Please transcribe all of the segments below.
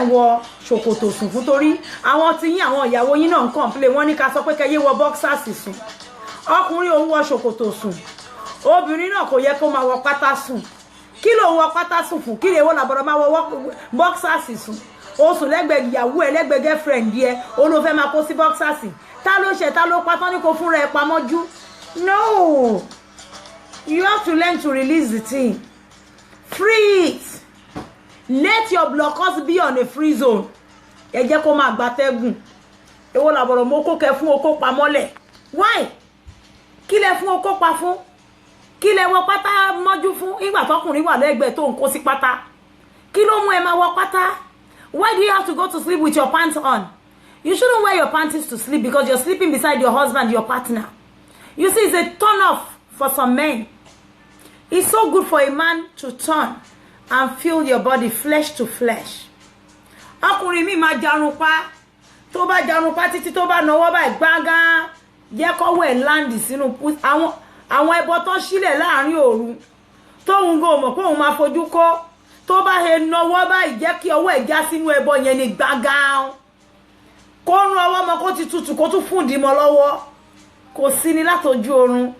Wọ ṣòkòtò sùn fún torí àwọn tí yín, àwọn ìyàwó yín náà ń complain. Wọ́n ní ká sọ pé kẹ́ yé wọ boxers sùn. Ọkùnrin òun wọ ṣòkòtò sùn, obìnrin náà kò yẹ kó máa wọ pátá sùn. Kí ló ń wọ pátá sùn fún? Kí lè wọ́n làbọ̀dọ̀ máa wọ boxers sùn? O sùn lẹ́gbẹ̀ẹ́ ìyàwó ẹ, lẹ́gbẹ̀ẹ́ girlfriend ẹ, o ló fẹ́ máa kó sí boxers. Ta ló ṣe? Ta ló pa tán ní kó fúnra ẹ pamọ́jú? No, you have to learn to release the thing, free it. Let your blockers be on a free zone. Ẹ jẹ́ kó máa gbatẹ́gùn. Èwo làbọ̀rọ̀ mọ́ kó kẹ fún okó pamọ́lẹ̀? Why? Kí lẹ fún okó pa fún? Kí lẹ wọ pátá mọ́jú fún nígbà tọkùnrin wà lẹ́gbẹ̀ẹ́ tó ń kó sí pátá? Kí ló mú ẹ máa wọ pátá? Why do you have to go to sleep with your pants on? You shouldn't wear your panties to sleep because you're sleeping beside your husband, your partner. You see, it's a turn off for some men. It's so good for a man to turn and feel your body, flesh to flesh. Ọkùnrin mi máa jarun pa. Tó bá jarun pa títí, tó bá nawọ́ báyìí gbángán, jẹ́ kọ́wọ́ ẹ̀ land sínú àwọn ẹbọ tó sílẹ̀ láàrin òru tóun gan mọ̀ pé òun máa fojú kó. Tó bá he nawọ́ báyìí, jẹ́ kí ọwọ́ ẹ̀ já sínú ẹbọ yẹn ní gbángán, kó rún ọwọ́ mọ́, kó ti tutù, kó tún fún ìdímọ́ lọ́wọ́. Kò sí ní látọjú oorun.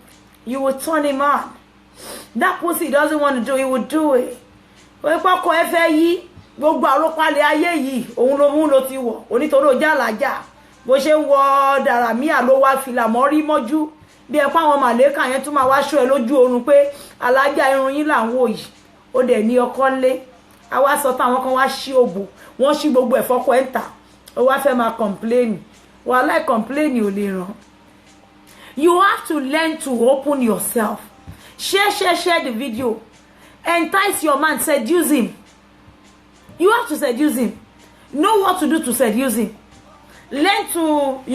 You will turn him on. That pussy doesn't want to do, he will do it. Wọ́n pọ́kọ ẹ fẹ́ yí gbogbo àròpalẹ̀ ayé yìí, òun ló mú ló ti wọ̀ onítorí ojú àlàjá. Bó ṣe ń wọ dàràmíà, ló wá fìlà mọ́rí mọ́jú bí ẹ pa. Àwọn màlẹ́kà yẹn tún máa wá ṣọ́ ẹ lójú oorun pé alájà, irun yín là ń wò yìí. Ó dẹ̀ ní ọkọ ńlé. Àwa sọ táwọn kan wá ṣí òbò, wọ́n ṣí gbogbo ẹ̀fọ́kọ ẹ̀ ń tà. Ó wá fẹ́ máa complain. Wàhálà, complain ò lè ràn. You have to learn to open yourself. Share, share, share the video. Entice your man, seduce him. You have to seduce him. Know what to do to seduce him. Learn to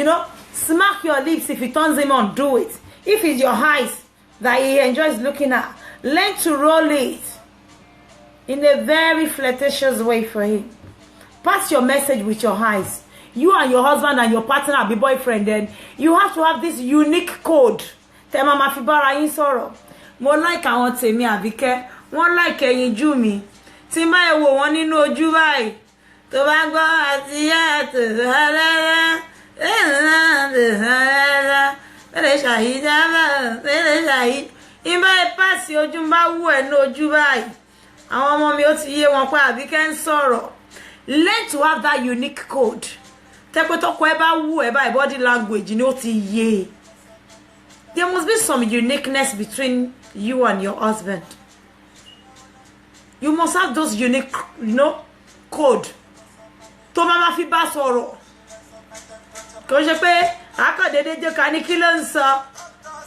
smack your lips. If it turns him on, do it. If it's your eyes that he enjoys looking at, learn to roll it in a very flirtatious way for him. Pass your message with your eyes. You and your husband and your partner be boyfriend, then you have to have this unique code tẹ máa ma fi bára yín sọ̀rọ̀. Mo like àwọn tèmi, Àbíkẹ́. Wọ́n like ẹyinjú mi. Tí n bá ẹ wò wọ́n nínú ojú báyìí, tó bá gbọ́ àti yá àti rẹ́rẹ́ ṣàyíjá rẹ́rẹ́ ṣàyí ìbá ẹ pàṣẹ ojú, ń bá wù ẹ ní ojú báyìí, àwọn ọmọ mi, ó ti yé wọn pé Àbíkẹ́ ń sọ̀rọ̀. Learn to have that unique code tẹ́pẹ́ tọkọ ẹ bá wù ẹ báyìí, body language ni ó ti yé. There must be some uniqueness between you and your husband. You must have those unique code tó máa ma fi bá sọ̀rọ̀. Kò ṣe pé àkàndéédé jẹ́ ká ní kí ló ń sọ.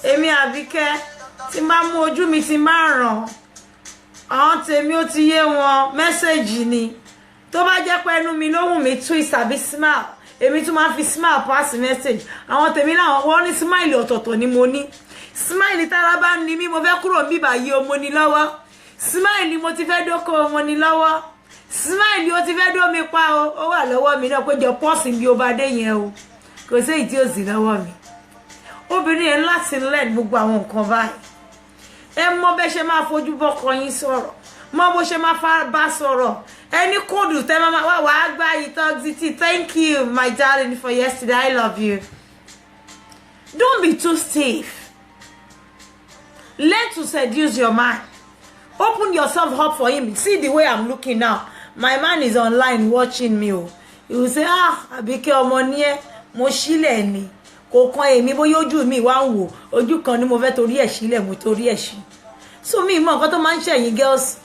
Èmi Àbíkẹ́, tí máa mú ojú mi, ti máa ràn àwọn tèmi, ó ti yé wọn, message ni. Tó bá jẹ́ pé ẹnu mi ló wù mí twist àbí smile, èmi tún máa fi smile pass message. Àwọn tèmi láwọn wọ́n ní smile ọ̀tọ̀ọ̀tọ̀ ni mo ní. Smile tára bá ní mí, mo fẹ́ kúrò níbí báyìí o, mo ní lọ́wọ́. Smile mo ti fẹ́ dóko, mo ní lọ́wọ́. Smile o ti fẹ́ dó mi pa o, ó wà lọ́wọ́ mi náà pé jọ pọ́ọ̀sì bí o bá dé yẹn o. Kò sí èyí tí ó sì lọ́wọ́ mi. Obìnrin yẹn láti learn gbogbo àwọn nǹkan báyìí. Ẹ mọ bẹ́ ṣe máa fojú bọ́kọ yín sọ̀rọ̀, mọ bó ṣe máa bá sọ̀rọ̀. Ẹni code tẹ́ máa wá wàá gbá yìí. Thank you, my darling, for yesterday. I love you. Don't be too stiff. Learn to seduce your man. Open yourself up for him. See the way I'm looking now. My man is online watching me o. He will say, "Ah, Àbíkẹ́, ọmọ ní ẹ." Mo sílẹ̀ ni, kò kan èmi bóyá ojú mi wá ń wò. Ojú kan ni mo fẹ́ torí ẹ̀ sílẹ̀, mo torí ẹ̀ sí. So mi mọ nǹkan tó máa ń ṣẹ̀yìn girls.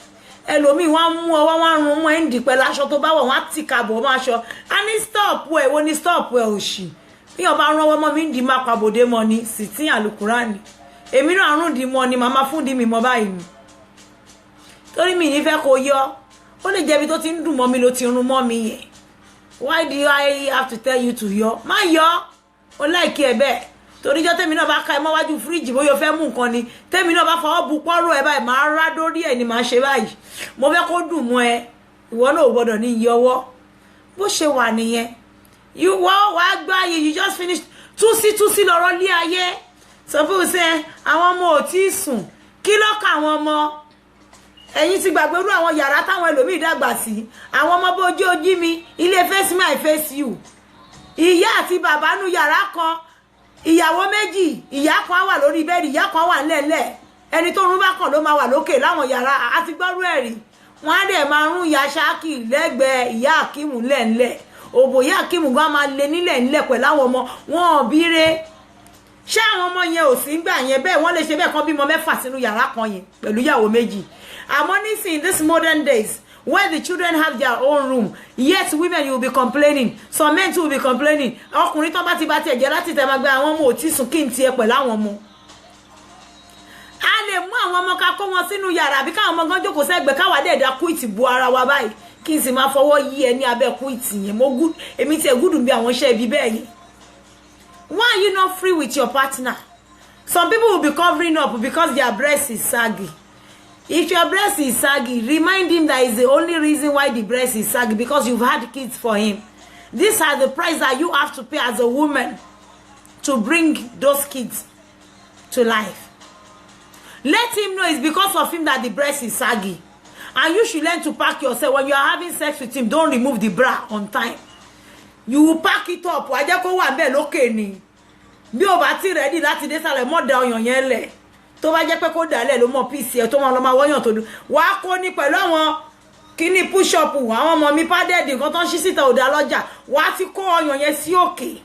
Ẹlòmíì, wọ́n á mú ọwọ́, wọ́n á rún mọ́ ẹ̀ ń dì pẹ̀lú aṣọ tó bá wọ̀, wọ́n á tì kàbọ̀ mọ́ aṣọ. A ní stop ẹ̀ wo ni stop ẹ̀ òṣì. Bí wọ́n bá rán ọwọ́ mọ́ mi ń di, má pàbòdé mọ́ ni sì tí àlùkùránì. Èmi náà rún di mọ́ ni màmá fún di mi mọ́ báyìí ni, torí mi ní fẹ́ kó yọ. Ó lè jẹ́ ibi tó ti ń dùn mọ́ mi ló ti rún mọ́ mi yẹn. Why do I have to tell you to yọ? Má yọ. Ó like ẹ bẹ́ẹ̀, torí jọ́ tèmi náà bá ka ẹ mọ́wájú fíríjì, bóyá o fẹ́ mú nǹkan ni, tèmi náà bá fọwọ́ bu pọ́rọ̀ ẹ báyìí, máa rá dórí ẹ ni, màá ṣe báyìí. Mo fẹ́ kó dùn mọ́ ẹ. Ìwọ náà ò gbọ́dọ̀ ní iye ọwọ́ bó ṣe wà nìyẹn. You wọ́n wàá gbá yìí. You just finish. Túsí túsí lọ́rọ́ lé ayé. Some people say àwọn ọmọ ò tí ì sùn. Kí ló kà àwọn ọmọ? Ẹ̀yin ti gbàgbé irú àwọn yàrá táwọn ẹlòmíì dàgbà sí. Àwọn ọmọ bójú ojú mi, ilé face me, I face you, ìyá àti bàbá nu yàrá kan, ìyàwó méjì, ìyá kan wà lórí bẹ́ẹ̀dì, ìyá kan wà nílẹ̀ẹ́lẹ̀, ẹni tó rún bá kàn ló máa wà lókè láwọn yàrá àti gbọ́rú ẹ̀rí. Wọ́n á dẹ̀ máa rún ìyá ṣáàkì lẹ́gbẹ̀ẹ́ ìyá Akímù lẹ́ńlẹ̀, òbò ìyá Akímù gan máa lé nílẹ̀ ńlẹ̀ pẹ̀lú àwọn ọmọ wọn ò bíire. Ṣé àwọn ọmọ yẹn ò sí ń gbà yẹn bẹ́ẹ̀? Wọ́n lè ṣe bẹ́ẹ̀ kán bímọ mẹ́fà sínú yàrá kan yẹn pẹ̀lú ìyàwó méjì. Àmọ́ nísìnyí, this modern days where the children have their own room, yet women, you will be complaining, some men too will be complaining. Ọkùnrin tó bá ti bá tiẹ̀ jẹ́ láti tẹ̀ máa gbé àwọn ọmọ ò tí sùn, kí n tiẹ̀ pẹ̀lú àwọn ọmọ. A lè mú àwọn ọmọ ká kó wọn sínú yàrá, àbí káwọn ọmọ gan jókòó sẹ́gbẹ̀ẹ́, káwa dẹ̀ da quilt bu ara wa báyìí, kí n sì máa fọwọ́ yí ẹ ní abẹ́ quilt yẹn. Mo gún èmi tiẹ̀ gúdùn bí àwọn iṣẹ́ ibi bẹ́ẹ̀ yẹn. Why are you not free with your partner? Some people will be covering up because their breast is saggy. If your breast is saggy, remind him that is the only reason why the breast is saggy, because you've had kids for him. These are the price that you have to pay as a woman to bring those kids to life. Let him know it's because of him that the breast is saggy. And you should learn to pack yourself. When you are having sex with him, don't remove the bra on time. You will pack it up. Wàá jẹ́ kó wà bẹ́ẹ̀ lókè ni. Bí o bá ti ready láti dé sàlẹ̀, mọ́ da ọyàn yẹn lẹ̀. Tó bá jẹ́ pé kó dàlẹ̀ ló mọ̀ píìsì ẹ̀ tó máa lọ máa wọ́yàn tó dùn. Wàá kó ní pẹ̀lú àwọn kíní push up, àwọn ọmọ mi padded, nǹkan tó ń ṣí síta òdà lọ́jà. Wàá ti kó ọyàn yẹn sí òkè.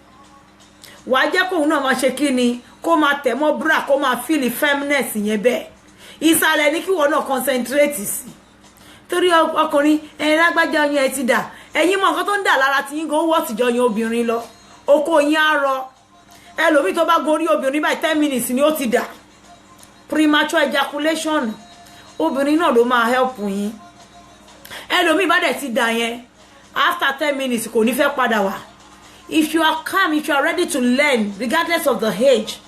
Wàá jẹ́ kóun náà máa ṣe kíni, kó máa tẹ̀ mọ́ bra, kó máa feel firmness yẹn bẹ́ẹ̀. Ìsàlẹ̀ ní kí wọ́n náà concentrate sí, torí ọkùnrin ẹ̀yin lágbájá, ọyàn ẹ ti dà. Ẹ̀yin mọ nǹkan tó ń dà lára tí yín gan wọ́ tìjọ yan obìnrin lọ. Oko yín á rọ. Ẹlòmíì tó bá gorí obìnrin báyìí, 10 minutes ni ó ti dà, premature ejaculation. Obìnrin náà ló máa help yín. Ẹlòmíì bá dẹ̀ ti dà yẹn, after 10 minutes kò ní fẹ́ padà wá. If you are calm, if you are ready to learn, regardless of the age,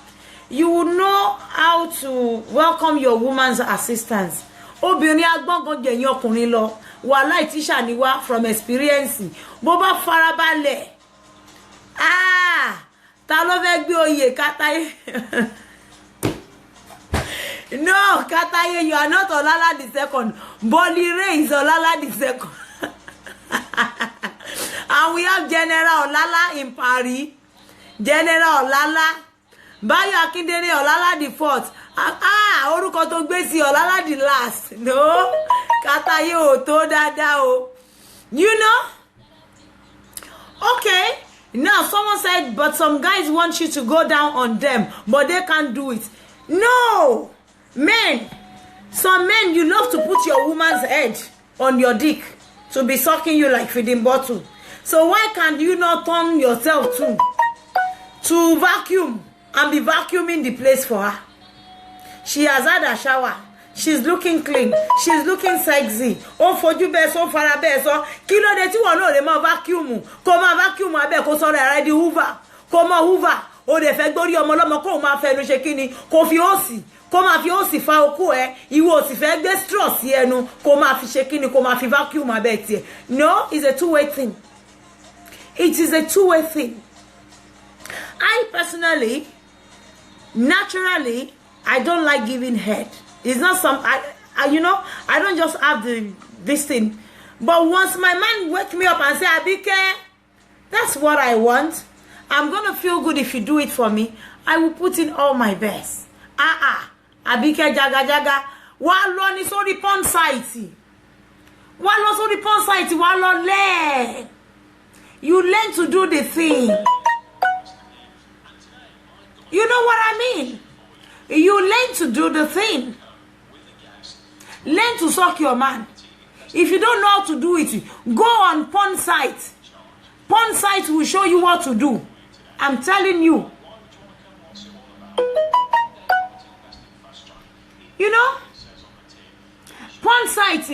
you will know how to welcome your woman's assistance. Obìnrin agbọ́ngàn jẹ̀yìn ọkùnrin lọ. Wàhálà tíṣà ni wá from experience. Bó bá farabalẹ̀, ah, ta ló fẹ́ gbé oyè Kátàyé? No, Kátàyé, you are not Ọlálá the second. Bolire is Ọlálá the second, and we have General Ọlálá in Paris, General Ọlálá Báyọ̀ Akíndélé, Ọlálá the fourth. Ah, orúkọ tó gbé sí Ọlálá the last. No, Kátàyé ò tó dáadáa o. You know, okay, now someone said, "But some guys want you to go down on them, but they can't do it." No, men, some men, you love to put your woman's head on your dick to be sucking you like feeding bottle. So why can't you not turn yourself to vacuum and be vacuuming the place for her? She has had a shower, she's looking clean, she's looking sexy. Ó fojú bẹ́ẹ̀ sọ, ó fara bẹ́ẹ̀ sọ. Kí ló dé tí wọn náà lè máa vacuum, kó máa vacuum abẹ́, kó sọ̀rọ̀ ẹ̀rẹ́ di hoover, kó máa hoover? Ó dẹ̀ fẹ́ gbórí ọmọ ọlọ́mọ, kó o máa fẹnu ṣe kíni, kó fi òsì, kó máa fi òsì fa okó ẹ. Ìwọ òsì fẹ́ gbé straw sí ẹnu, kó máa fi ṣe kíni, kó máa fi vacuum abẹ́ tiẹ̀. No, it's a two-way thing. It is a two-way thing. I personally, naturally, I don't like giving head. It's not some I you know I don't just have the this thing. But once my man wake me up and say, "Abike, that's what I want. I'm gonna feel good if you do it for me," I will put in all my best. Ah ah, Abike jaga jaga, wá lọ ní sórí porn site, wá lọ sórí porn site, wá lọ learn. You learn to do the thing. You know what I mean? You learn to do the thing. Learn to suck your man. If you don't know how to do it, go on porn site. Porn site will show you what to do. I'm telling you. You know? Porn site,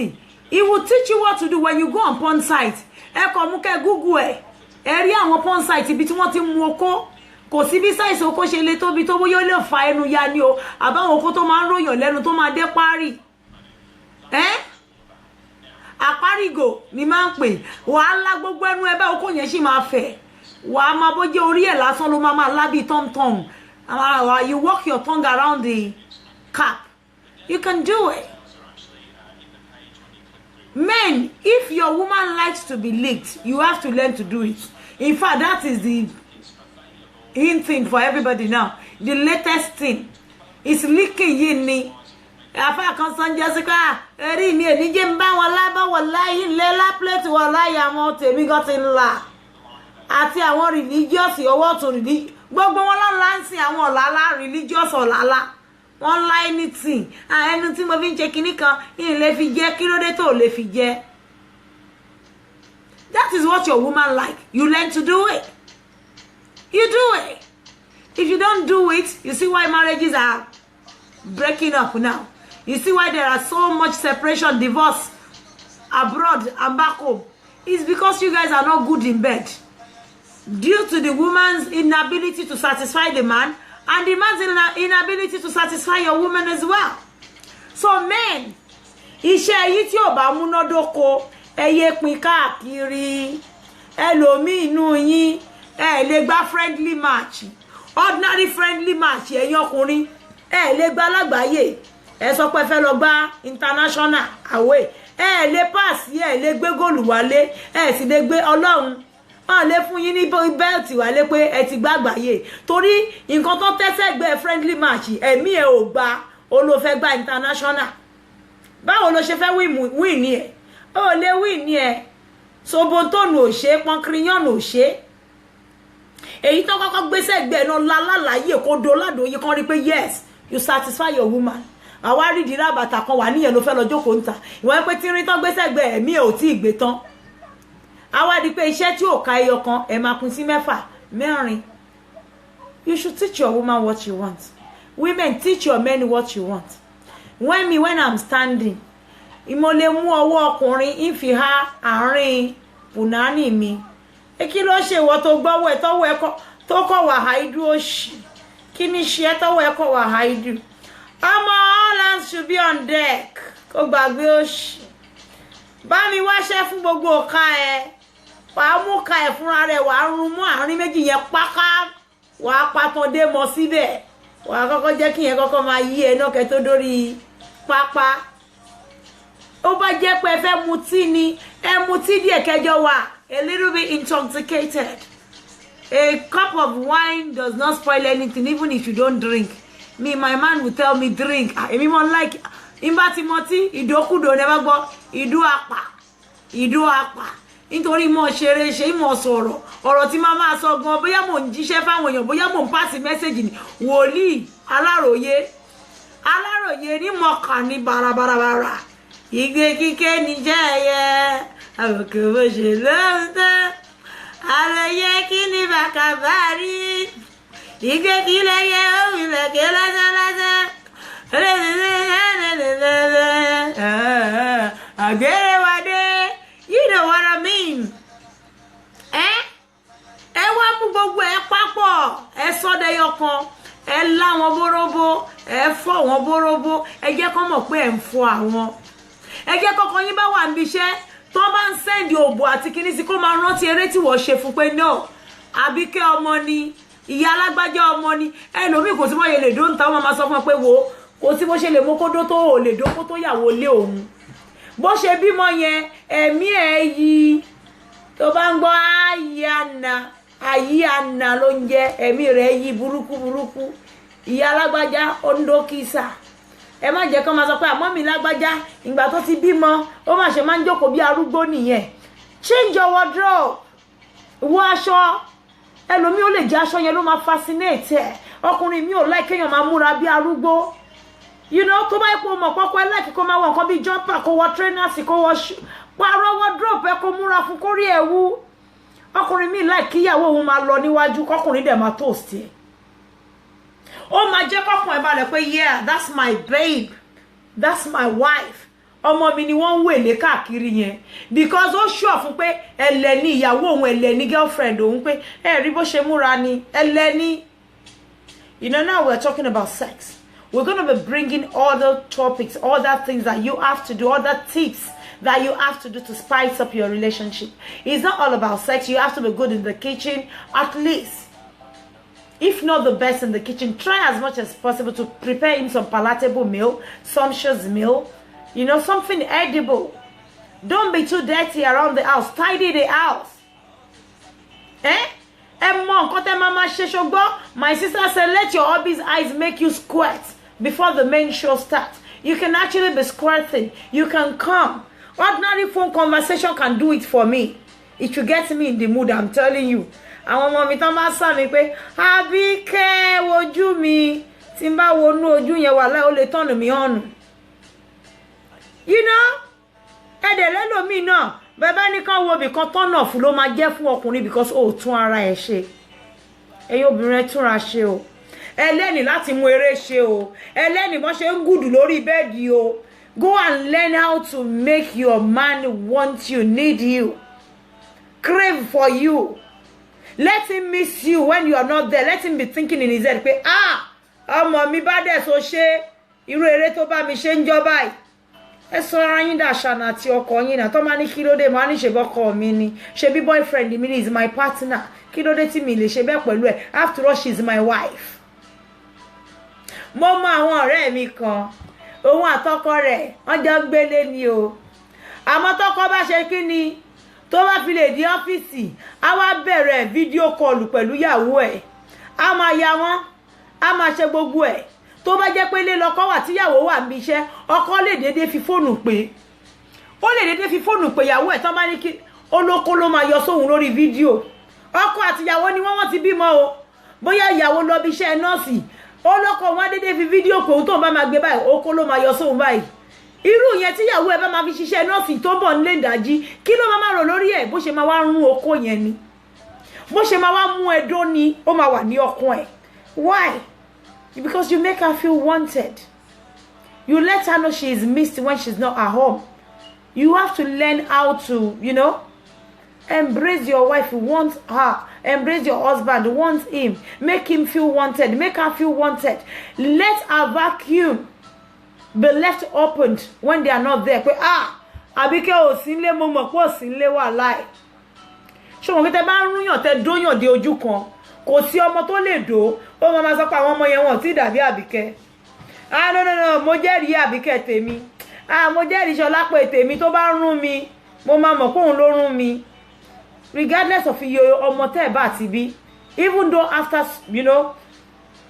it will teach you what to do when you go on porn site. Ẹ kàn mú kẹ́ Google ẹ̀. Ẹ rí àwọn porn site ibi tí wọ́n ti ń mu okó. Kò sí bí size okó ṣe le tóbi tó, bóyá ó lè fa ẹnu ya ni o, àbáwọn okó tó máa ń ròyàn lẹ́nu tó máa dé párí. Ẹ́ àparígò ni máa ń pè. Wàá lá gbogbo ẹnu ẹ bá, okó yẹn sì máa fẹ̀. Wàá máa bó jẹ́ orí ẹ̀ lásán ló máa máa lábí tọ́mtọ́m. You walk your tongue around the cap. You can do it. Men, if your woman likes to be licked, you have to learn to do it. In fact, that is the in thing for everybody now. The latest thing is licking. Yìí ni afa kan sọ ń jẹ́ sí pé eré mi ò ní jẹ́ ń bá wọn lábọ́ wọ̀ láyé ńlẹ́ lápẹ́lẹ́tì wọ̀ láyé. Àwọn tèmi gan ti ń là àti àwọn religious ọwọ́ ọ̀tún religious, gbogbo wọn lọ́la ń sin àwọn ọ̀làlá religious ọ̀làlá. Wọ́n lá anything. Ẹnu tí mo fi ń ṣe kinní kan yìí lè fi jẹ́. Kí ló dé tó lè fi jẹ́? That is what your woman like. You learn to do it. You do it. If you don't do it, you see why marriages are breaking up now. You see why there are so much separation, divorce abroad and back home. It's because you guys are not good in bed, due to the woman's inability to satisfy the man and the man's inability to satisfy your woman as well. So men, iṣẹ́ yìí tí ò bá múnádóko, ẹ yé pín káàkiri. Ẹlòmíì inú yín, ẹ lè gba friendly match, ordinary friendly match. Ẹ̀yin ọkùnrin, ẹ lè gba lágbàáyé, ẹ sọ pé ẹ fẹ́ lọ gba international away. Ẹ lè pass, ẹ lè gbé góòlù wálé, ẹ sì lè gbé ọlọ́run wọn lè fún yín ní belt wálé pé ẹ ti gbàgbáyé, torí nǹkan tó tẹ́sẹ̀ gbé friendly match, ẹ̀mí ẹ̀ ò gba. Ó ló fẹ́ gba international, báwo ló ṣe fẹ́ win ní ẹ̀? Ó lè win ní ẹ̀. Sobontonu ò ṣe, pọnkiriyan ò ṣe. Èyí tó kọ́kọ́ gbé sẹ́gbẹ̀ẹ́ náà lálàyé kó do ládòye kan rí pé yes, you satisfy your woman. Àwa rí ìdíra bàtà kan wà níyẹn ló fẹ́ lọ jókòó ń ta ìwọ́n pé tírín tán gbé sẹ́gbẹ̀ẹ́, ẹ̀mí ẹ̀ ò tí ì gbé tán. Àwa di pé iṣẹ́ tí ò ka ẹyọ kan, ẹ̀ máa pín sí mẹ́fà, mẹ́rin. You should teach your woman what you want. Women, teach your men what you want. When me, when I'm standing, mo lè mú ọwọ́ ọkùnrin ń fi há àárín pùnání mi. Ẹ kí ló ṣe ìwọ tó gbọ́wọ́ ẹ tọ́wọ́ ẹ tó kọ̀ wà háídú òṣì? Kí ni ṣe ẹ tọ́wọ́ ẹ kọ̀ wà háídú? Ọmọ, all hands should be on deck. Kó gbàgbé òṣì, bá mi wáṣẹ́ fún gbogbo ọ̀ka ẹ. Wàá mú ka ẹ̀ fúnra rẹ̀, wàá rún mọ́ àárín méjì yẹn páká, wàá patán dé mọ́ síbẹ̀. Wàá kọ́kọ́ jẹ́ kí yẹn kọ́kọ́ máa yí ẹ náà kẹ́ tó dórí pápá. Ó bá jẹ́ pé ẹ fẹ́ mutí ni, ẹ mutí díẹ̀, kẹjọ wà a little bit intoxicated. A cup of wine does not spoil anything, even if you don't drink. Me, my man will tell me, "Drink." Ah, èmi mo like n bá ti mọtí ìdókúdò ní ẹ bá gbọ́ ìdó apà, ìdó apà, nítorí mo ṣeré ṣe mo sọ̀rọ̀ ọ̀rọ̀ tí máa máa sọ gan, bóyá mò ń jíṣẹ́ fáwọn èèyàn, bóyá mò ń pass message ni. Wòlíì aláròye, aláròye ní mọ̀kà ní barabarabara. Ìgbé kíké níjẹ́ ẹyẹ àbùkù bó ṣe lóhùn tán àlọyé kí ni bàkà bá rí ìgbé kílẹ̀ yẹ òun ìlẹ̀kẹ̀ lásán lásán àgbèrèwádé. You know what I mean? Ẹ ẹ wá mú gbogbo ẹ papọ̀, ẹ sọdẹyọ kan, ẹ lá wọn bóróbó, ẹ fọ́ wọn bóróbó. Ẹ jẹ́ kó mọ̀ pé ẹ ń fọ àwọn. Ẹ jẹ́ kọ́kọ́ yín bá wà níbi iṣẹ́ tó bá ń send òbò àti kinní sí, kó máa rántí eré tí wọ́n ṣe fún pé no, Àbíkẹ́ ọmọ ni, ìyá alágbájá ọmọ ni. Ẹlòmíì, kò sí bó ṣe lè dó ń ta, wọn máa sọ fún ọ pé wo, kò sí bó ṣe lè mú kódó tó ò lè dókó tó yàwó lé òun. Bó ṣe bímọ yẹn, ẹ̀mí ẹ̀ yí. Tó bá ń gbọ́ àyànà àyíànà ló ń jẹ́, ẹ̀mí rẹ̀ yí burúkú burúkú. Ìyá alágbájá ó ń dókísà. Ẹ má jẹ́ kó máa sọ pé àmọ́ mi lágbájá, ìgbà tó ti bímọ, ó má ṣe máa ń jókòó bí arúgbó nìyẹn. Change your wardrobe. Wọ aṣọ. Ẹlòmíì, ó lè jẹ́ aṣọ yẹn ló máa fascinate ẹ. Ọkùnrin mi ò like kéèyàn máa múra bí arúgbó. Tó bá yẹ kó mọ̀ pọ́pọ́ ẹ like kó máa wọ nǹkan bíi jumper, kó wọ trainers, kó wọ pààrọ̀ wardrobe ẹ, kó múra fún kórí ẹ wú. Ọkùnrin mi like kíyàwó òun máa lọ níwájú, kọkùnrin dẹ̀ máa toast ẹ. Ó máa jẹ́ kọ́kùn ẹ̀ balẹ̀ pé yeah, that's my babe, that's my wife. Ọmọ mi ni wọ́n ń wèlé káàkiri yẹn, because ó sure fún pé ẹlẹ́ni ìyàwó òun, ẹlẹ́ni girlfriend òun, pé ẹ rí bó ṣe múra ni ẹlẹ́ni. Now we're talking about sex. We're going to be bringing other topics, other things that you have to do, other tips that you have to do to spice up your relationship. It's not all about sex. You have to be good in the kitchen, at least. If not the best in the kitchen, try as much as possible to prepare him some palatable meal, sumptuous meal, something edible. Don't be too dirty around the house. Tidy the house. Eh? Ẹ mọ nǹkan tẹ́ máa máa ṣe ṣùgbọ́n my sister said, let your hubby's eyes make you squirt before the main show starts. You can actually be squirting. You can come. Ordinary phone conversation can do it for me. It will get me in the mood, I'm telling you. Àwọn ọmọ mi tán bá sọ mi pé, "Àbíkẹ́, wojú mi." Tí n bá wọnú ojú yẹn, wà láì ó lè tọ̀nù mí ọ̀nù. Ẹ̀dẹ̀ lẹ́lòmíì náà, bẹ́ẹ̀ bá ní kán wo ibì kan tọ́nà fún ló máa jẹ́ fún ọkùnrin because ó tún ara ẹ̀ ṣe. Ẹ̀yin obìnrin, ẹ túnra ṣe o. Ẹlẹ́nì láti mú eré ṣe o. Ẹlẹ́nì bọ́n ṣe ń gùdù lórí bed o. Go and learn how to make your man want you, need you, crave for you. Let him miss you when you are not there. Let him be thinking in his head pé, "Ah, ọmọ mi bá dẹ̀ so ṣe irú eré tó bá mi ṣe ń jọ báyìí." Ẹ sọ ara yín dàṣànà àti ọkọ yín náà tó máa ní, "Kí ló dé?" Máa ní, "Ṣe bọ́kọ mi ni? Ṣe bí boyfriend mi ni, is my partner. Kí ló dé tí mi lè ṣe bẹ́ẹ̀ pẹ̀lú ẹ̀? After all, she is my wife." Mo mọ àwọn ọ̀rẹ́ mi kan, òun àtọkọ rẹ̀ wọ́n jọ ń gbélé ni o. Àmọ́ tọkọ bá ṣe kí ni, tó bá fi lè di ọ́fíìsì, á wá bẹ̀rẹ̀ video call pẹ̀lú ìyàwó ẹ̀, á máa ya wọ́n, á máa ṣe gbogbo ẹ̀. Tó bá jẹ́ pé ilé lọkọ wà, tíyàwó wà níbi iṣẹ́, ọkọ lè déédéé fi fóònù pè, ó lè déédéé fi fóònù pè ìyàwó ẹ̀. Tán bá ní kí olóko ló máa yọ sóhun lórí fídíò. Ọkọ àtìyàwó ni wọ́n ti bímọ o. Bóyá ìyàwó lọ bí iṣẹ́ nọ́ọ̀sì, olóko wọn á déédéé fi fídíò pè òun. Tó ń bá máa gbé báyìí, oko ló máa yọ sóhun báyìí. Irú yẹn, tíyàwó ẹ bá máa fi ṣiṣẹ́ nọ́ọ̀sì tó bọ̀ nílé ìdájí, kí ló máa máa rò lórí ẹ̀? Bó ṣe máa wá rún oko yẹn ni, bó ṣe máa wá mú ẹdó ni ó máa wà ní ọkàn ẹ̀. Why? Because you make her feel wanted. You let her know she is missed when she's not at home. You have to learn how to embrace your wife. Want her. Embrace your husband. Want him. Make him feel wanted. Make her feel wanted. Let her vacuum be left opened when they are not there, pé, "Ah, Àbíkẹ́ ò sí nílé, mo mọ̀ pé ò sí nílé." Wà láì ṣé wọn kí tẹ bá ń rúyàn, tẹ dóyàn dé ojú kan, kò sí ọmọ tó lè dó, ó máa ma sọ pé àwọn ọmọ yẹn, wọn ò tí ì dàbí Àbíkẹ́. Ah, no, no, no, mo jẹ́rìí Àbíkẹ́ tèmi. Ah, mo jẹ́rìí Ṣọlá pé tèmi, tó bá rún mi, mo máa mọ̀ pé òun ló rún mi, regardless of iye ọmọ tẹ́ ẹ̀ bá ti bí. Even though after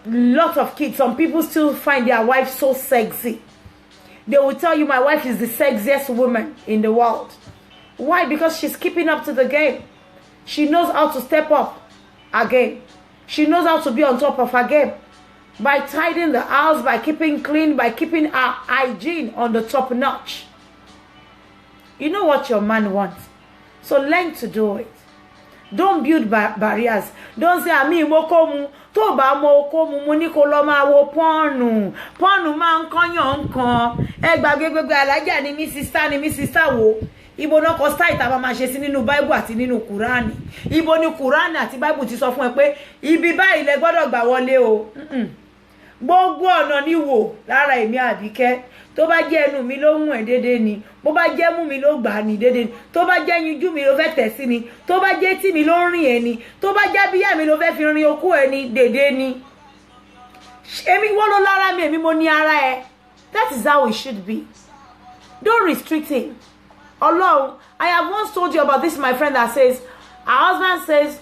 lot of kids, some people still find their wife so sexy. They will tell you, "My wife is the sexiest woman in the world." Why? Because she's keeping up to the game. She knows how to step up again. She knows how to be on top of her game by tidying the house, by keeping clean, by keeping her hygiene on the top notch. You know what your man wants, so learn to do it. Don't build barriers. Don't say, "Àmì ìmọ̀kọ́mu." Tó o bá mọ okó mu, mo ní kó lọ máa wo porn. Porn máa ń kọ́yàn nǹkan. Ẹ gbàgbé gbogbo alájà ni mí, sister ni mí. Sister wo? Ibo náà kọ style tá a máa ṣe sí nínú Bible àti nínú Kùránì? Ibo ni Kùránì àti Bible ti sọ fún ẹ pé ibi báyìí lẹ gbọ́dọ̀ gbà wọlé o? Gbogbo ọ̀nà ni wò lára èmi Àbíkẹ́. Tó bá jẹ́ ẹnu mi ló mú ẹ̀ déédéé ni, bó bá jẹ́ mú mi ló gbà á ní déédéé ni, tó bá jẹ́ yinjú mi ló fẹ́ tẹ̀ sí ni, tó bá jẹ́ tí mi ló ń rìn ẹ̀ ni, tó bá jẹ́ bíyà mi ló fẹ́ fi rin okó ẹ̀ ni, déédéé ni. Èmi wọ́n ló lára mi, èmi mo ní ara ẹ̀. That is how it should be. Don't restrict him. Ọlọ́run, I have once told you about this, my friend that says her husband says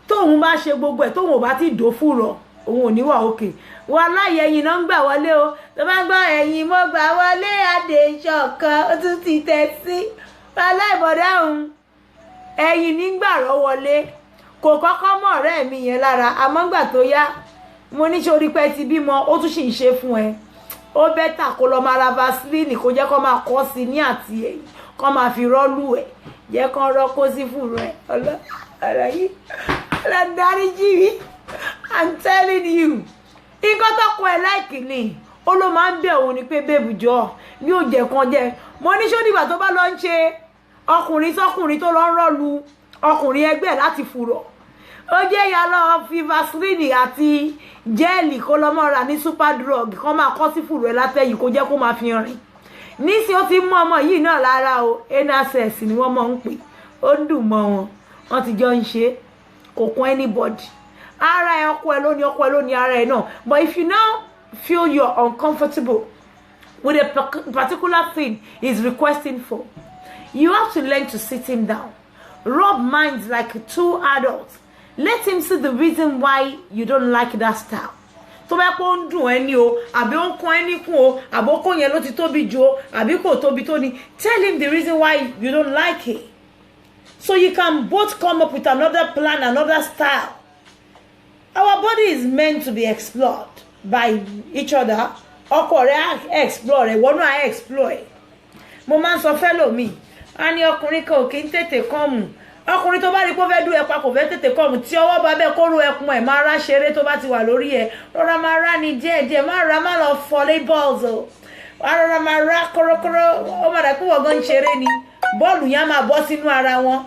tóun bá ṣe gbogbo ẹ̀, tóun ò bá ti dò fúrọ̀, òun ò ní wà òkè. Wọn láyé ẹ̀yìn náà ń gbà wọlé o. Tó bá ń gbọ́ ẹ̀yìn mo gbà wọlé, adé ìṣọ̀kan, ó tún ti tẹ̀ sí aláìbọ̀dá òun. Ẹ̀yìn nígbà rọ́ wọlé, kò kọ́kọ́ mọ̀ ọ̀rẹ́ mi yẹn lára. Àmọ́ ńgbà tó yá, mo ní sórí pé ti bímọ, ó tún sì ń ṣe fún ẹ. Ó better kó lọ máa ra Vaseline, kó jẹ́ kó máa kọ́ sí ní àti ẹ̀yìn, kó máa fi rọ́ọ̀lù ẹ̀, jẹ́ kó rọ́ kó sí fùrọ̀ ẹ̀. Ọ̀rọ̀ yìí, ọlọ́dáríjì mi, I'm telling you, nǹkan tó kọ ẹ láìkì ni. Ó ló máa ń bẹ̀ òun ni pé, "Babe, jọ mi ò jẹ́ kan jẹ́." Mo ní ṣó dìgbà tó bá lọ ń ṣe ọkùnrin sọkùnrin, tó lọ ń rọ́ọ̀lù ọkùnrin ẹgbẹ́ láti fùrọ̀, ó jẹ́ ya lọ fi Vaseline àti gel, kó lọ mọ́ ra ní Superdrug, kó máa kọ́ sí fùrọ̀ ẹ látẹ̀yìn, kó jẹ́ kó máa fi rìn. Nísìnyí, ó ti mú ọmọ yìí náà lára o. Nss ni wọ́n máa ń pè. Ó ń dùn mọ́ wọn, wọ́n ti jọ ń ṣe. Kò kún anybody. Ara ẹ, ọkọ ẹ ló ní, ọkọ ẹ ló ní ara ẹ náà. But if you now feel you're uncomfortable with a particular thing he's requesting for, You have to learn to sit him down, rub minds like two adults. Let him see the reason why you don't like that style. Tó bá pọ́ ń dùn ẹ́ ní o, àbí ó ń kún ẹ́ níkùn o, àbí ó kó yẹn ló ti tóbi jù o, àbí kò tóbi tó ni, tell him the reason why you don't like it so you can both come up with another plan, another style. Our body is meant to be explored by each other. Ọkọ rẹ á explore rẹ, ìwọ náà á explore ẹ. Mo máa ń sọ fẹ́lòmíì, á ní ọkùnrin kan ò kí ń tètè come. Ọkùnrin tó bá rí pé ó fẹ́ dún ẹpa kò fẹ́ tètè come, tí ọwọ́ bá bẹ́ẹ̀ kó ro ẹkùn ẹ̀ máa rá ṣeré. Tó bá ti wà lórí ẹ̀, rọra máa rá ni díẹ̀díẹ̀, má ra má lọ fọlé balls o. Wà á rọra máa rá kórókóró, ó máa dà pé wọ́n gan ń ṣeré ni, bọ́ọ̀lù yẹn á máa bọ́ sínú ara wọn.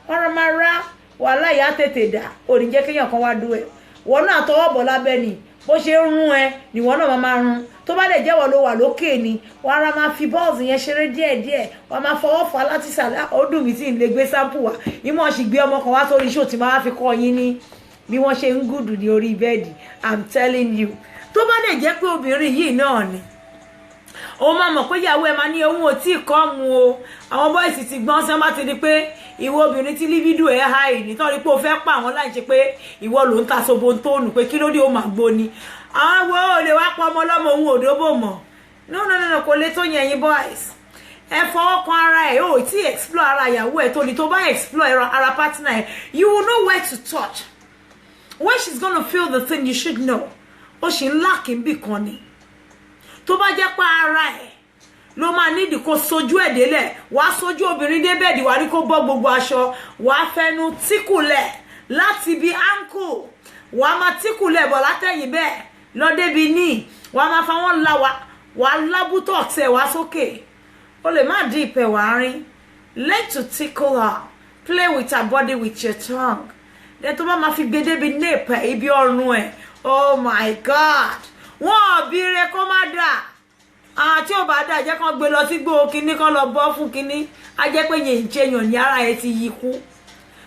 Wọ́n rọra máa rá, wàhálà yà á tètè dà. Ò ní jẹ́ kéèyàn kan wá dún ẹ̀. Wọ́n náà tọwọ́ bọ̀ lábẹ́ ni, bó ṣe ń rún ẹ nìwọ náà máa rún. Tó bá lè jẹ́wọ́ ló wà lókè ni, wàá ra máa fi bọ́ọ̀sì yẹn ṣeré díẹ̀díẹ̀, wàá máa fọwọ́ fà láti sàlẹ̀. Ó dùn mí tí n lè gbé sample wá. Ìmọ̀ sì gbé ọmọ kan wá sórí show tí máa fi kọ́ yín ní bí wọ́n ṣe ń gùdù ní orí bẹ́ẹ̀dì. I'm telling you, tó bá lè jẹ́ pé obìnrin yìí náà ni, òun máa mọ̀ pé ìyàwó ẹ̀ máa ní òun ò tí ì come o. Àwọn boys ti gbọ́n sẹ́, bá ti di pé ìwọ obìnrin tí libido ẹ̀ high nítorí pé o fẹ́ pa àwọn láì ṣe pé ìwọ ló ń ta sobo tóònù pé kí ló dé, ó máa gbóni àwọn wo ò lè wá pa ọmọ ọlọ́mọ òun òdòbò mọ̀. No, no, no, no, kò lè tó yẹn. Yín boys, ẹ fọwọ́ kan ara ẹ̀, ó tí explore ara ìyàwó ẹ̀ tó ní. Tó bá explore ara partner ẹ̀, you will know where to touch, when she's gonna feel the thing. You should know ó sì ń lack níbì kan ni. Tó bá jẹ́ pé ara ẹ̀ ló máa nídìí kó sojú ẹ̀ délẹ̀, wàá sojú obìnrin dé bẹ́ẹ̀dì, wàá rí kó bọ́ gbogbo aṣọ, wàá fẹnu tickle ẹ̀ láti ibi ankle, wàá máa tickle ẹ̀ bọ̀ látẹ̀yìn bẹ́ẹ̀ lọ débi ní, wàá máa fa wọ́n la, wàá lábútọ̀ tẹ̀ wá sókè. O lè má dín ìpẹ́, wàá rín. Learn to tickle her, play with her body with your tongue. Then tó bá máa fi gbé débi nape ẹ̀, ibi ọrùn ẹ̀, oh my God, wọ́n ò bí re kó má dà. Àwọn tí ò bá dà, jẹ́ kán gbé lọ sí gbó kínní, kán lọ bọ́ fún kínní. Á jẹ́ pé yẹn ń ṣe yàn ní ara ẹ̀ ti yí kú.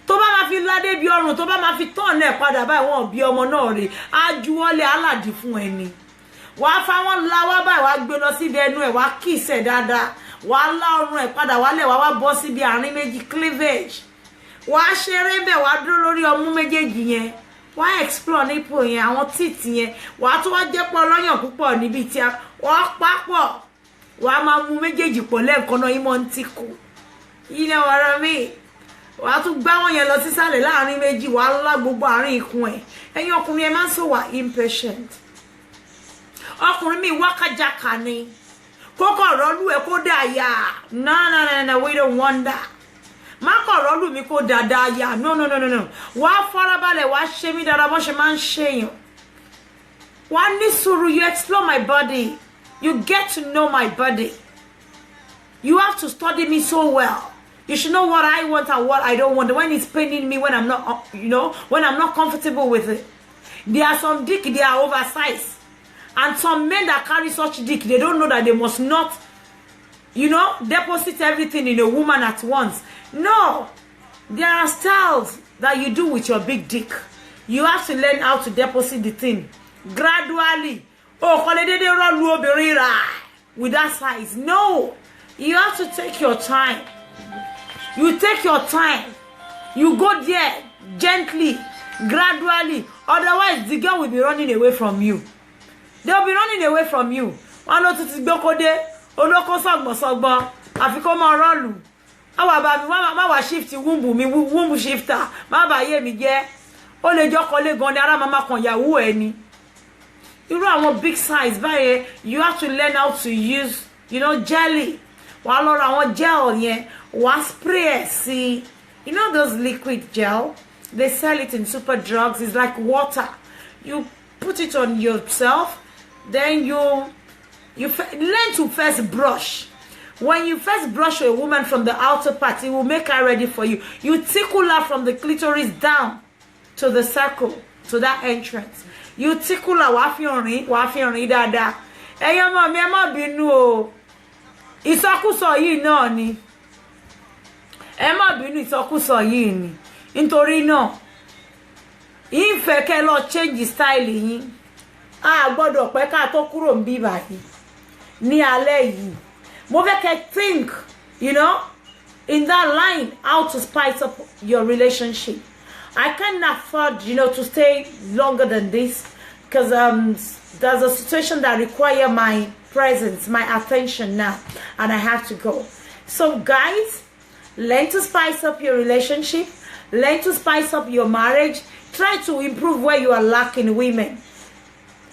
Tó bá máa fi ládé bí ọrùn, tó bá máa fi tán náà padà báyìí, wọn bí ọmọ náà rè á juwọ́lé aládìí fún ẹni. Wàá fa wọn la wá báyìí, wàá gbé lọ síbi ẹnu ẹ̀, wàá kiss ẹ̀ dáadáa, wàá lá ọrùn ẹ̀ padà wálẹ̀, wàá wá bọ́ síbi àárín méjì, cleavage, wàá ṣeré bẹ́ẹ̀, wàá dúró lórí ọmú méjèèjì yẹn, wàá explore nípò yẹn, àwọn teeth yẹn. Wàá tún wá jẹ́ pọ̀ lọ́yàn púpọ̀ níbi tí wàá pápọ̀, wàá máa mú méjèèjì pọ̀ lẹ́ẹ̀kan náà, yín mọ́ ń tìkù. You know what I mean? Wàá tún gbá wọn yẹn lọ sísàlẹ̀ láàrin méjì, wàá lá gbogbo àárín ikùn ẹ̀. Ẹ̀yin ọkùnrin, ẹ máa ń sọ wà impatient. Ọkùnrin mi wákàjáka ni kókó rọ́lù ẹ̀ kó dà yà. No, no, no, no, we don't want that. Má kọ̀ rọ́lù mi kó dáadáa yà. No, no, no, no, no. Wàá farabalẹ̀, wàá ṣe mí dáadáa bó ṣe máa ń ṣèyàn. Wàá ní sùúrù. You explore my body, you get to know my body. You have to study me so well. You should know what I want and what I don't want, when it's paining me, when I'm not you know when I'm not comfortable with it. There are some dick, they are oversized, and some men that carry such dick, they don't know that they must not deposit everything in a woman at once. No, there are styles that you do with your big dick. You have to learn how to deposit the thing gradually. O kò lè dédé rọ́ọ̀lù obìnrin rà with that size. No, you have to take your time. You take your time, you go there gently, gradually. Otherwise, the girl will be running away from you. They will be running away from you. Wọn ló tún ti gbókódé olóko sọgbọnsọgbọn, àfi kó máa rọ́ọ̀lù. Má wà bá mi, má wà shift womb mi, womb shifter, má bà yé mi jẹ́. Ó lè jọ́kọ́lé gan ni, ara máa ma kàn yàwó ẹ ni. Irú àwọn big size báyẹn, you have to learn how to use jelly. Wàá lọ ra àwọn gel yẹn, wàá spray ẹ̀ sí. You know those liquid gel? They sell it in super drugs. It's like water. You put it on yourself, then you learn to first brush. When you first brush a woman from the outer part, it will make her ready for you. You tickle her from the clitoris down to the circle, to that entrance. You tickle her, wàá fi rìn, wàá fi rìn dáadáa. Ẹ̀yin ọmọ mi, ẹ má bínú o, ìsọkúsọ yìí náà ni. Ẹ má bínú, ìsọkúsọ yìí ni. Nítorí náà, yín fẹ́ kẹ́ lọ change style yín. A gbọ́dọ̀ pẹ́ ká tó kúrò ń bí báyìí ní alẹ́ yìí. Mo fẹ́ kẹ́ think. In that line, how to spice up your relationship. I can't afford to stay longer than this because there's a situation that require my presence, my attention now, and I have to go. So, guys, learn to spice up your relationship, learn to spice up your marriage, try to improve where you are lacking, women.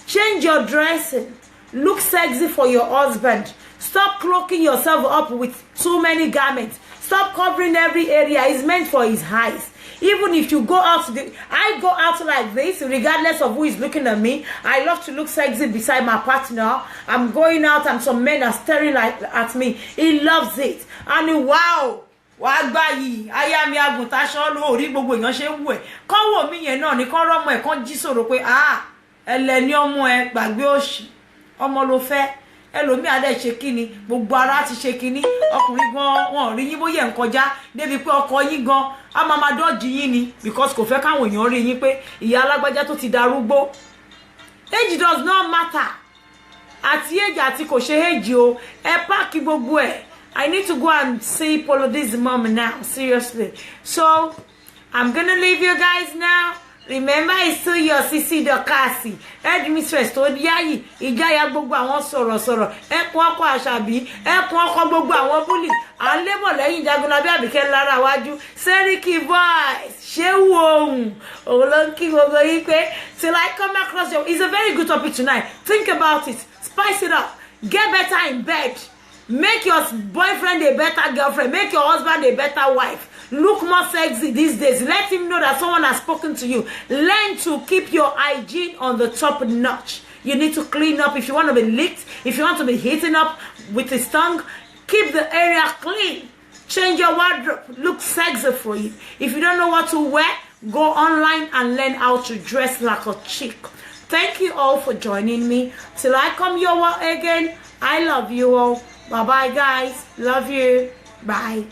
Change your dressing. Look sexy for your husband. Stop cloaking yourself up with too many garments. Stop covering every area. It's meant for his eyes. Even if you go out, I go out like this, regardless of who is looking at me. I love to look sexy beside my partner. I'm going out and some men are staring like at me. He loves it. And he, wow, wàá gbá yìí, aya mi, àgùntàṣọ lórí gbogbo èèyàn ṣe ń wù ẹ kán wò mí yẹn náà ní kán rọmọ ẹ kán jí sọ̀rọ̀ pé, ah, ẹlẹni ọmọ ẹ, gbàgbé òṣì, ọmọ ló fẹ́. Ẹlòmíì adé ṣe kíni, gbogbo ara ti ṣe kíní. Ọkùnrin gan, wọn ò rí yín bóyá ń kọjá débi pé ọkọ yín gan á máa máa dodge yín ni, because kò fẹ́ káwọn èèyàn rí yín pé ìyá alágbájá tó ti darúgbó. Age does not matter. Àti age àti kò ṣe age o, ẹ pack gbogbo ẹ. I need to go and see Polodi's mom now, seriously. So I'm gonna leave you guys now. Remember, it's still your Sisi Dokasi, headmistress tó yáyì, ìjáyà gbogbo àwọn sọ̀rọ̀sọ̀rọ̀, ẹkùn ọkọ̀ àṣàbí, ẹkùn ọkọ̀ gbogbo àwọn bully. À ń lébọ̀ lẹ́yìn Jagunlabi Àbíkẹ́ lára wájú Sẹ́ríkì voice, ṣéwù ohun òun ló ń kí gbogbo yín pé till I come across your. It's a very good topic tonight. Think about it. Spice it up. Get better in bed. Make your boyfriend a better girlfriend. Make your husband a better wife. Look more sexy these days. Let him know that someone has spoken to you. Learn to keep your hygiene on the top notch. You need to clean up if you want to be licked, if you want to be heating up with his tongue. Keep the area clean. Change your wardrobe. Look sexy for you. If you don't know what to wear, go online and learn how to dress like a chick. Thank you all for joining me. Till I come your way again, I love you all. Bye bye, guys. Love you. Bye.